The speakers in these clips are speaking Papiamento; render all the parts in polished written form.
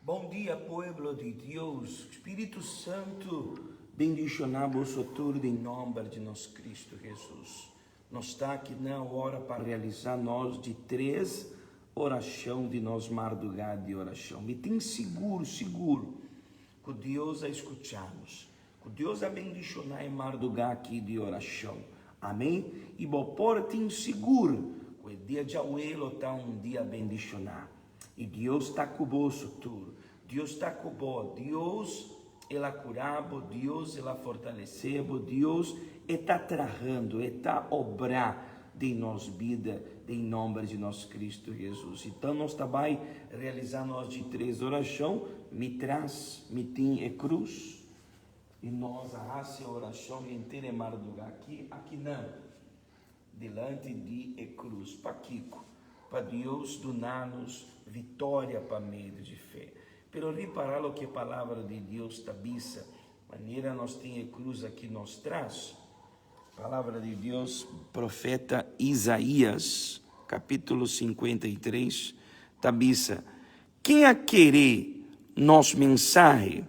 Bon dia pueblo di Dios, Spiritu Santu bendiciona boso tur den nomber di nos Cristo Jesus. Nos ta aki na ora pa realisa nos di tres oracion di nos marduga di oracion. Mi tin sigur, sigur cu Dios a scucha nos, cu Dios a bendiciona e marduga aki di oracion. Amen. Y bo por tin sigur cu e dia djawe lo ta un dia bendiciona. I Dios ta ku boso tur. Dios ta ku bo. Dios el a kura bo, Dios el a fortalesé bo, Dios e ta trahando, e ta obrá den nos bida, den nòmber di nos Kristu Hesus. Enton nos ta bai realisá nos di tres orashon. Mi tras mi tin e krus i nos a hasi e orashon henter e mardugá aki, akinan. Dilanti di e krus. Pakiko? Pa Dios duna nos vitoria pa medio di fe. Pero ripara loke e Palabra di Dios ta bisa, manera nos tin e krus aki nos tras. Palabra di Dios, profeta Isaías, capítulo 53, ta bisa, Ken a kere nos mensahe?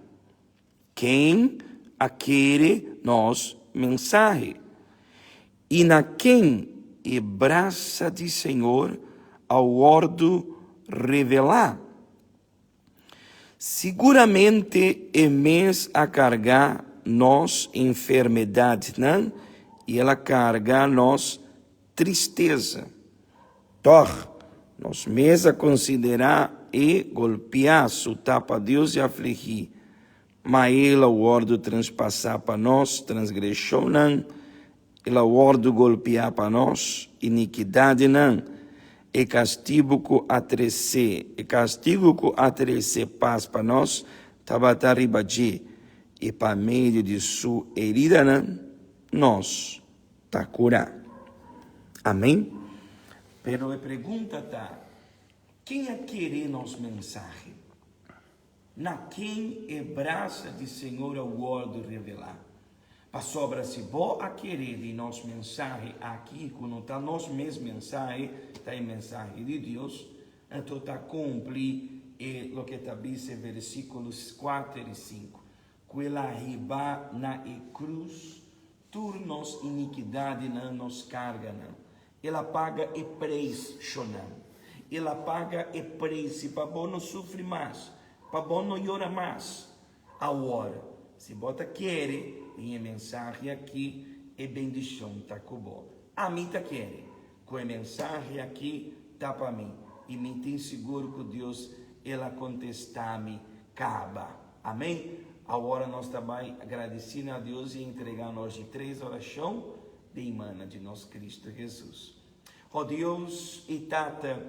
Ken a kere nos mensahe? I na ken e brasa di Señor a wòrdu revelá? Siguramente e mes a kargá nos enfermedatnan i el a karga nos tristesa. Tòg, nos mes a konsiderá e golpiá, sutá pa Dios i afligí. Ma el a wòrdu transpasá pa nos transgreshonnan, el a wòrdu golpiá pa nos inikidatnan. E kastigu ku a trese, e kastigu ku a trese pas pa nos tabata riba dje, i pa medio di su heridanan nos ta kurá. Amén. Pero e pregunta ta, ken a kere nos mensahe? Na ken e brasa di Señor a wòrdu revelá? Pasobra si bo a kere di nos mensahe aki, ku no ta nos mes mensahe, ta e mensahe di Dios, anto ta kumpli e loke ta bisa e versíkulo kuater i sinku, ku el a hiba na e krus Tur nos inikidadenan, nos karganan. El a paga e preis, shonnan. El a paga e preis si pa bo no sufri mas, pa bo no yora mas. Awor, si bo ta kere den e mensahe aki, e bendishon ta ku bo. Ami ta kere ku e mensahe aki ta pa mi, i mi tin sigur ku Dios el a kontestá mi kaba. Amén. Awor nos ta bai agradeci na Dios y entrega nos di tres oracion den mana di nos Cristo Jesus. O Dios y Tata,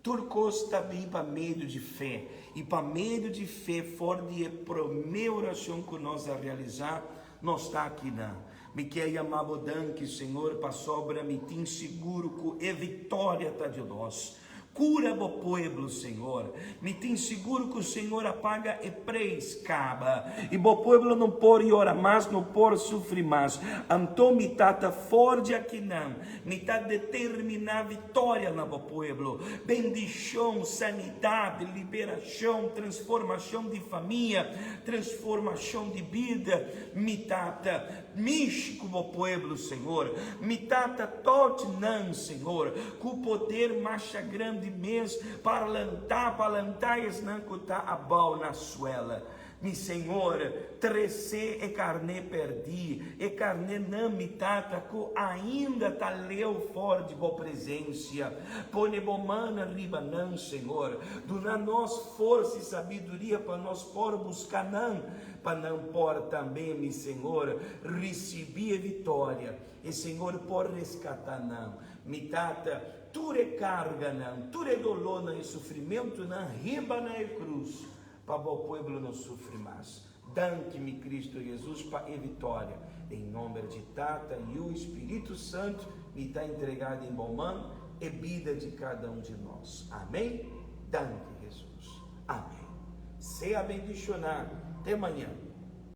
tur cos ta bin pa medio di fe, y pa medio di fe for di e prome oracion cu nos a realisa, nos ta akinan. Mi kier yama Bo danki, Señor, pasobra mi tin sigur cu e victoria ta di nos. Cura bo pueblo, Señor. Mi tin sigur cu Señor a paga e preis caba y bo pueblo no por yora mas, no por sufri mas. Anto mi Tata for di akinan, mi ta determina victoria na bo pueblo, bendicion, sanidad, liberacion, transformacion di famia, transformacion di bida. Mi Tata, Mishi ku bo pueblo, Señor. Mi Tata, touch nan, Señor, ku poder masha grandi mes pa lantá, pa lantá esnan ku ta abou na suela. Mi Señor, tresé e karné pèrdí, e karnénan, mi Tata, ku ainda ta leu for di bo presensia. Pone bo man riba nan, Señor. Duna nos forsa i sabiduria pa nos por buska nan. Pa nan por tambe, mi Señor, ricibi e victoria, e Señor por rescata nan. Mi Tata, tur e carganan, tur e dolornan e sufrimentonan hiba na e cruz, pa bo pueblo no sufri mas. Danki, mi Cristo Jesus, pa e victoria. Den nomber di Tata, Yu y Spirito Santo, mi ta entrega den bo man e bida di cada un di nos. Amen. Danki, Jesus. Amen. Sea bendiciona. Te mañan.